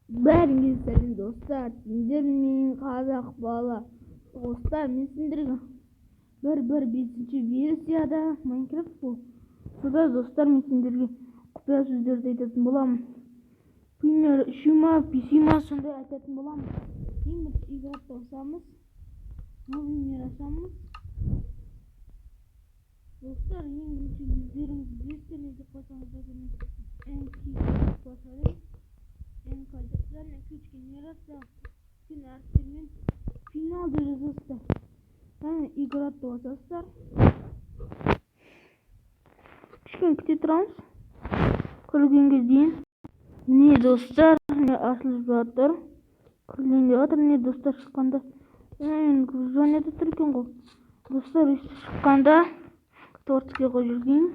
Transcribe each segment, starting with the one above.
Бәріңе сәлем, достар! Сендер мен қазақ бала. Достар, мен сендерге 1.1.5 версияда Майнкрафт болса, достар, мен сендерге құпия сөздерді айтатын боламын. Пример, үшеу ма, бесеу ма, сондай айтатын боламын. Ең бірінші играть басамыз. Новый мир ашамыз. Достар, ең бірінші өздеріңіз білесіздер не деп қойсаңыздар, МК басады. МК деп және ключ генерация үлкен әріптермен финал деп жазасыздар. Және играть басасыздар. Кішкене күте тұрамыз. Кіргенге дейін. Не, достар, не ашылып жатыр. Кірілейін деп жатыр. Не, достар, шыққанда. Мен выживаниеда тұр екен ғой. Достар, өйстіп шыққанда творческий қойып жүргейін.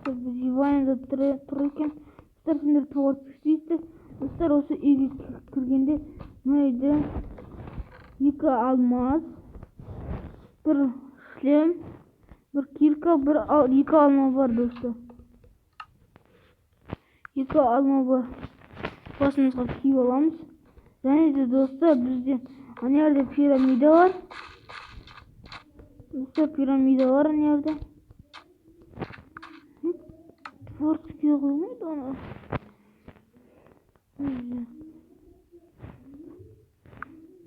Выживаниеда тұр екен. Достар, сендер творческий істейсіздер. Достар, осы үйге кіргенде мына үйде 2 алмаз, бір шлем, бір кирка, бір 2 алма бар, достар. 2 алма бар. Басымызға киіп аламыз. Және де, достар, бізде ана жерде пирамида бар. Достар, пирамида бар ана жерде. Творческий қоймайды оны.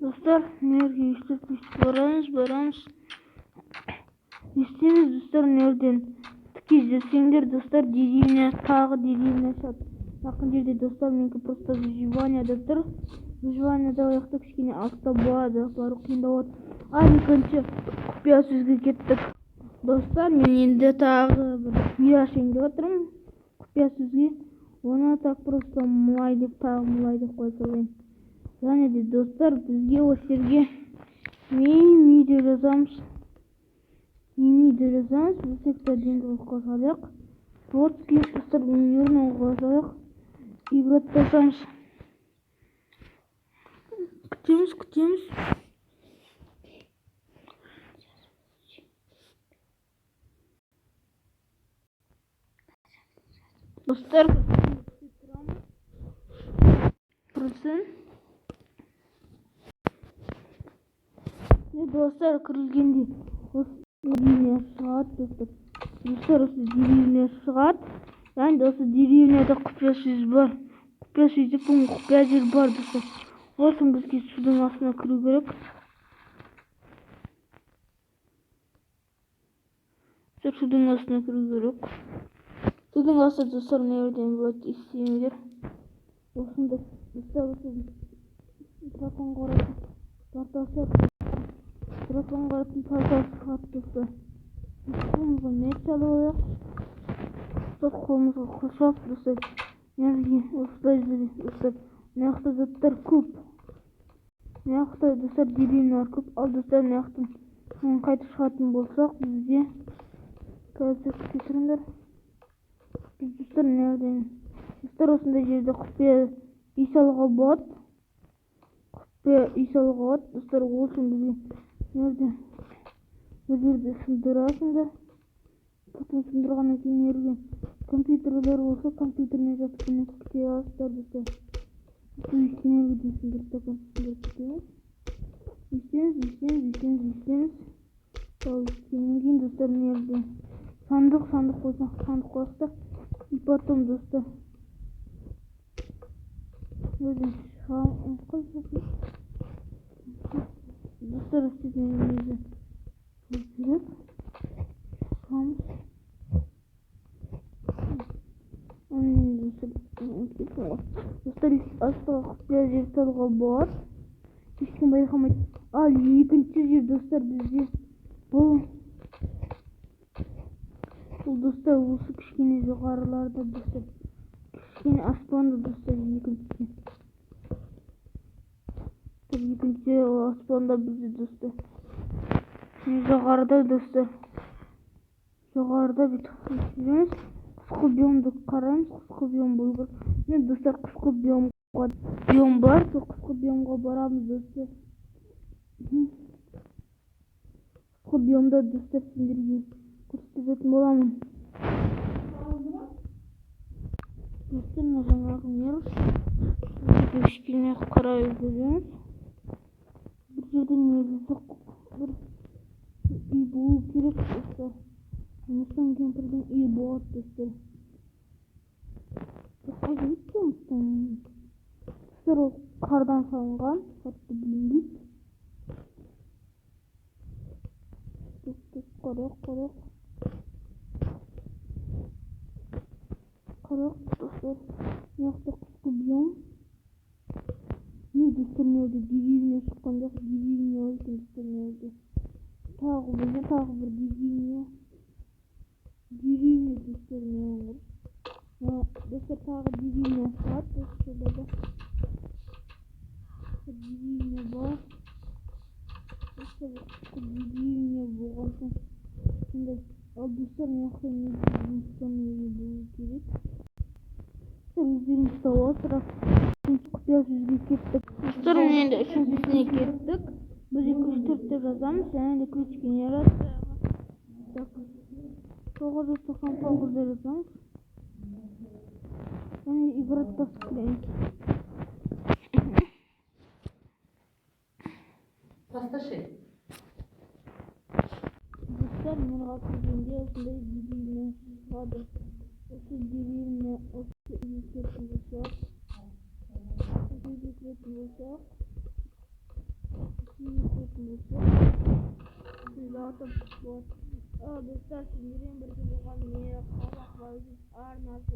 Достар, мына жерге өйстіп өйстіп барамыз, барамыз. Не істейміз, достар, мына жерден тіке жүрсеңдер, достар, деревня, тағы деревня шығады. Жақын жерде, достар, менікі просто выживанияда тұр. Выживанияда ол жақта кішкене алыстау болады, бару қиындау болады. Ал екінші құпия сөзге кеттік. Достар, мен енді тағы бір мир ашайын деп жатырмын. Құпия сөзге. Оны так просто мұлай деп, тағы мұлай деп қоя салайын. Және де, достар, бізге осы жерге ми деп жазамыз. Ми деп жазамыз. Бұл сектор деньги қоя салайық. Творческий, достар, мирный қоя салайық. Играть басамыз. Күтеміз, күтеміз. Достар, кірілсін. Достар, кірілгенде осы деревня шығады, достар. Достар, осы деревня шығады. Және де осы деревняда құпия сөз бар. Құпия сөз деп бұл құпия жер бар, достар. Ол үшін бізге судың астына кіру керек. Достар, судың астына кіру керек. Судың асты, достар, мына жерден былай істеңдер. Осында, достар, осы дракон қаратын портал шығады. Дракон қаратын портал шығады, достар. Қолымызға меч алып алайық. Достар, қолымызға қылыш алып, достар, мына жерге осылай жүре, достар. Мына жақта заттар көп. Мына жақта, достар, деревнялар көп. Ал, достар, мына жақтан қайтып шығатын болсақ, бізде қазір күте тұрыңдар. Біз, достар, мына жерден, достар, осындай жерде құпия үй салуға болады. Құпия үй салуға болады, достар. Ол үшін бізге мына жерде бір жерде сындырасыңдар. Потом сындырғаннан кейін мына жерге компьютерлер болса, компьютермен жатып күте аласыздар, достар. Мына жерге сындырып та сындырып күтеміз. Өйстеміз, өйстеміз, өйстеміз, өйстеміз. Ал өйткеннен кейін, достар, мына жерде сандық, сандық қойсақ, сандық қоясыздар. И потом, достар, достар, өстіп керек. Шығамыз. Достар, астыға құпия жер салуға болады. Ешкім байқамайды. Ал екінші жер, достар, бізде бұл, достар, осы кішкене жоғарыларда, достар. Кішкене аспанда, достар, екінші. Екінші аспанда бізде, достар. Жоғарыда, достар. Жоғарыда бүйтіп жүреміз. Қысқы биомды қараймыз. Қысқы биом болу керек. Мен, достар, қысқы биомға биом бар. Сол қысқы биомға барамыз, достар. Биомда, достар, сендерге көрсететін боламын. Достар, мына жаңағы мир. Кішкене қарай жүреміз. Бір жерде негізі бір үй болу керек, достар. Мыстан кемпірдің үйі болады, достар. Қайда кетті мыстан? Достар, ол қардан салынған, қатты білінбейді. Так, қарайық, қарайық. Қарайық, достар. Мына жақта қысқы биом. Не, достар, мына жерде деревня шыққан жоқ, деревня бар екен, достар, мына жерде. Тағы бізде тағы бір деревня. Деревня, достар, мына достар, тағы деревня шығады осы жобада. Деревня бар. Достар, деревня болған соң сондай. Ал, достар, мына жақта негізі мыстан үйі болу керек. Достар, өздеріңіз тауып аласыздар. Құпия сөзге кеттік. Достар, міне енді үшіншісіне кеттік. 1, 2, 3, 4 деп жазамыз. Және де ключ генерацияға. Так, 999 деп жазамыз. Және играть басып кіреміз. Тасташы. Достар, мирға кіргенде осындай деревня шығады. Осы деревня, осы үйге кіретін болсақ, осы үйге кіретін болсақ, осы үйге кіретін болсақ, золото болады. Достар, сендермен бірге болған мен, Қазақ арнасы.